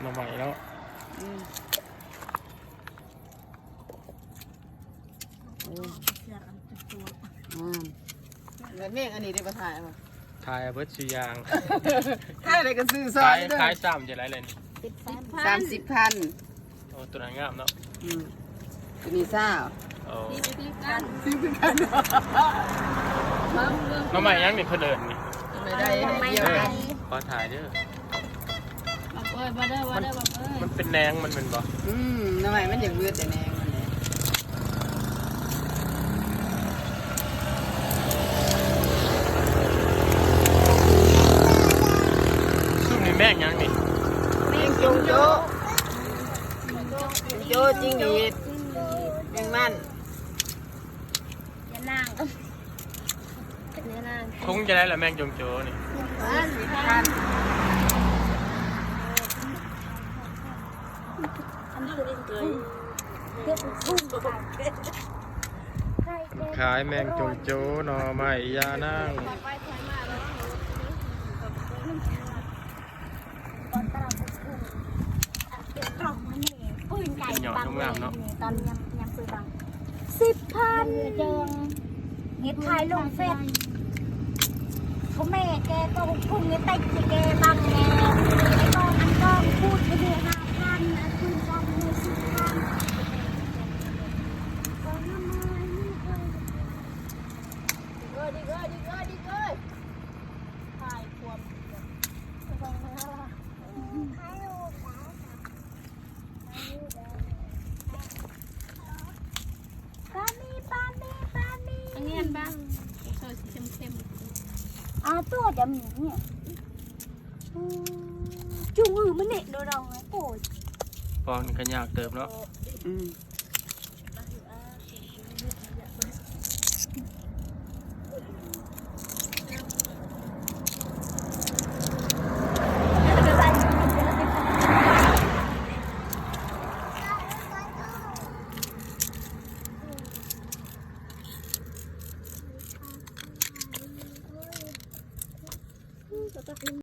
ໜໍ່ໄມ້ເນາະ ອືມ ໂອ້ ງາມ ແລ້ວແມງອັນນີ້ໄດ້ບໍ່ຖ່າຍບໍ່? ຖ່າຍເອົາເບິດສູ່ຢ່າງ ຂາຍໄດ້ກໍຊື້ຊອຍເດີ ຂາຍ ຂາຍຊາມເທົ່າໃດແລ້ວນີ້? ສິບພັນ ສາມສິບພັນ ໂອ້ ຕົວນັ້ນງາມເນາະ ອືມ ຕົວນີ້ຊາວ ໂອ້ ສິບພັນ ສິບພັນ ໜໍ່ໄມ້ຫຍັງນີ້ເພິ່ນເອີ້ນນີ້? ໜໍ່ໄມ້ໄດ້ ໜໍ່ໄມ້ໄດ້ ຂໍຖ່າຍເດີ ບໍ່ເອີ້ຍ ບໍ່ເດີ້ ບໍ່ເດີ້ ບໍ່ເອີ້ຍ ມັນເປັນແໜງມັນແມ່ນບໍ່? ອືມ ໜໍ່ໄມ້ມັນຢາກເບິດແຕ່ແໜງມັນແຫຼະ ຊຸມນີ້ແມງຫຍັງນີ້? ແມງຈົງໂຈ້ ໂຈ້ ຈິງຫຼີດ ແມງມັນ ຍານາງ ເປັນຍານາງ ທຸງເທົ່າໃດລະແມງຈົງໂຈ້ນີ້? ສິບພັນ ເປັນທຸງ ເປັນທຸງ ຂາຍແມງຈົງໂຈ້ ໜໍ່ໄມ້ ຍານາງ ເປັນຍອດງາມເນາະ ຕອນຍາມ ຍາມຊື້ຕັງ ສິບພັນ ເຮັດຂາຍລົງເຟສ ພໍ່ແມ່ແກກໍຫົກພຸງ ແກແຕ່ງໃຫ້ແກບັງແນ່ ໄອ້ກອງອັນກອງພູດໄປເດືອນຫ້າພັນ ອັນຄືນກັນເດືອນສິບພັນ ເອີ ດີເອີ ດີເອີ ດີເອີ ຖ່າຍຄວາມ ປາມີ ປາມີ ປາມີ ອັນນີ້ອັນບາງ ໂອ້ ເຂົ້າສີເຂັ້ມໆ ອາ ຕົວຈະມີເນຍ ອືມ ຈຸງອື ມັນເນະ ໂດອງ ໂອ້ຍ ປອກນີ້ກໍຍາກເຕີບເນາະ ອືມ.